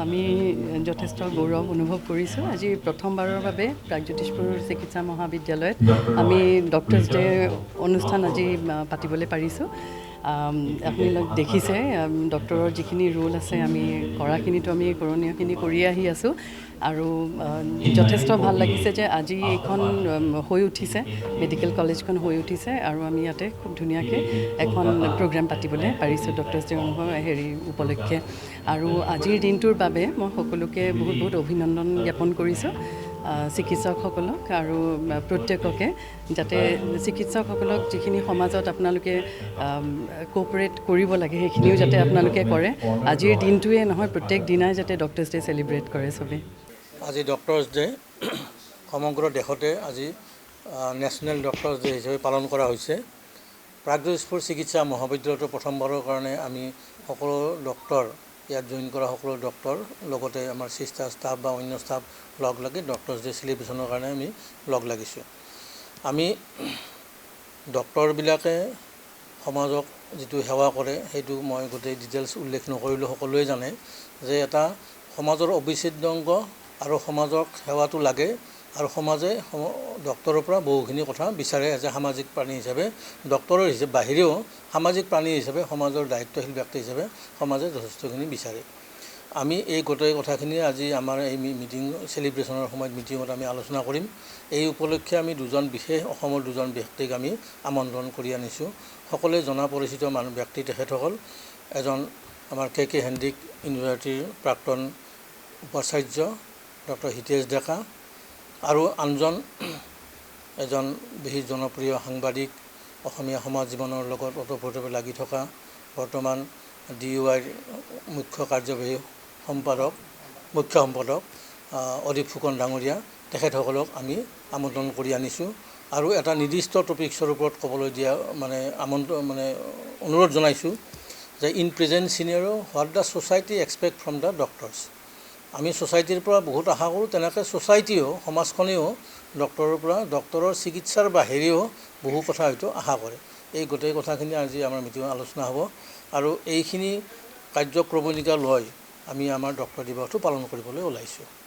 আমি যথেষ্ট গৌৰৱ অনুভৱ কৰিছোঁ। আজি প্ৰথমবাৰৰ বাবে প্ৰাগজ্যোতিষপুৰ চিকিৎসা মহাবিদ্যালয়ত আমি ডক্টৰ্ছ ডে অনুষ্ঠান আজি পাতিবলৈ পাৰিছোঁ। আপোনালোক দেখিছে, ডক্টৰৰ যিখিনি ৰোল আছে, আমি কৰাখিনিতো আমি কৰণীয়খিনি কৰি আহি আছোঁ আৰু যথেষ্ট ভাল লাগিছে যে আজি এইখন হৈ উঠিছে, মেডিকেল কলেজখন হৈ উঠিছে আৰু আমি ইয়াতে খুব ধুনীয়াকৈ এখন প্ৰগ্ৰেম পাতিবলৈ পাৰিছোঁ ডক্টৰ্ছ ডে অনুভৱ হেৰি উপলক্ষে। আৰু আজিৰ দিনটোৰ বাবে মই সকলোকে বহুত বহুত অভিনন্দন জ্ঞাপন কৰিছোঁ, চিকিৎসকসকলক আৰু প্ৰত্যেককে, যাতে চিকিৎসকসকলক যিখিনি সমাজত আপোনালোকে কোঅপাৰেট কৰিব লাগে, সেইখিনিও যাতে আপোনালোকে কৰে। আজিৰ দিনটোৱে নহয়, প্ৰত্যেক দিনাই যাতে ডক্টৰ্ছ ডে চেলিব্ৰেট কৰে চবেই। আজি ডক্টৰ্ছ ডে সমগ্ৰ দেশতে আজি নেশ্যনেল ডক্টৰ্ছ ডে হিচাপে পালন কৰা হৈছে। প্ৰাগজ্যোতিষপুৰ চিকিৎসা মহাবিদ্যালয়তো প্ৰথমবাৰৰ কাৰণে আমি সকলো ডক্টৰ, ইয়াত জইন কৰা সকলো ডক্টৰ, লগতে আমাৰ চিষ্টাৰ ষ্টাফ বা অন্য ষ্টাফ লগ লাগি ডক্টৰ্ছ ডে চেলিব্ৰেশ্যনৰ কাৰণে আমি লগ লাগিছোঁ। আমি ডক্টৰবিলাকে সমাজক যিটো সেৱা কৰে, সেইটো মই গোটেই ডিটেইলছ উল্লেখ নকৰিলেও সকলোৱে জানে যে এটা সমাজৰ অবিচ্ছেদ্য অংগ আৰু সমাজক সেৱাটো লাগে আৰু সমাজে ডক্টৰৰ পৰা বহুখিনি কথা বিচাৰে। এজ এ সামাজিক প্ৰাণী হিচাপে, ডক্টৰৰ হিচাপে বাহিৰেও সামাজিক প্ৰাণী হিচাপে, সমাজৰ দায়িত্বশীল ব্যক্তি হিচাপে সমাজে যথেষ্টখিনি বিচাৰে। আমি এই গোটেই কথাখিনি আজি আমাৰ এই মিটিং চেলিব্ৰেশ্যনৰ সময়ত মিটিঙত আমি আলোচনা কৰিম। এই উপলক্ষে আমি দুজন বিশেষ অসমৰ দুজন ব্যক্তিক আমি আমন্ত্ৰণ কৰি আনিছোঁ। সকলোৱে জনা পৰিচিত মানুহ ব্যক্তি তেখেতসকল। এজন আমাৰ কে কে হেণ্ডিক ইউনিভাৰ্চিটিৰ প্ৰাক্তন উপাচাৰ্য ডক্টৰ হিতেশ ডেকা আৰু আনজন এজন বিশেষ জনপ্ৰিয় সাংবাদিক, অসমীয়া সমাজ জীৱনৰ লগত ওতঃপ্ৰোতভাৱে লাগি থকা, বৰ্তমান ডি ৱাইৰ মুখ্য কাৰ্যবাহী সম্পাদক, মুখ্য সম্পাদক অদীপ ফুকন ডাঙৰীয়া। তেখেতসকলক আমি আমন্ত্ৰণ কৰি আনিছোঁ আৰু এটা নিৰ্দিষ্ট টপিক্সৰ ওপৰত ক'বলৈ দিয়া মানে আমন্ত্ৰণ মানে অনুৰোধ জনাইছোঁ যে in present scenario, what the society expect from the doctors? আমি ছ'চাইটিৰ পৰা বহুত আশা কৰোঁ, তেনেকৈ ছ'চাইটিও, সমাজখনেও ডক্টৰৰ পৰা ডক্টৰৰ চিকিৎসাৰ বাহিৰেও বহু কথা হয়তো আশা কৰে। এই গোটেই কথাখিনি আজি আমাৰ মিটিঙত আলোচনা হ'ব আৰু এইখিনি কাৰ্যক্ৰমণিকা লৈ আমি আমাৰ ডক্টৰ দিৱসটো পালন কৰিবলৈ ওলাইছোঁ।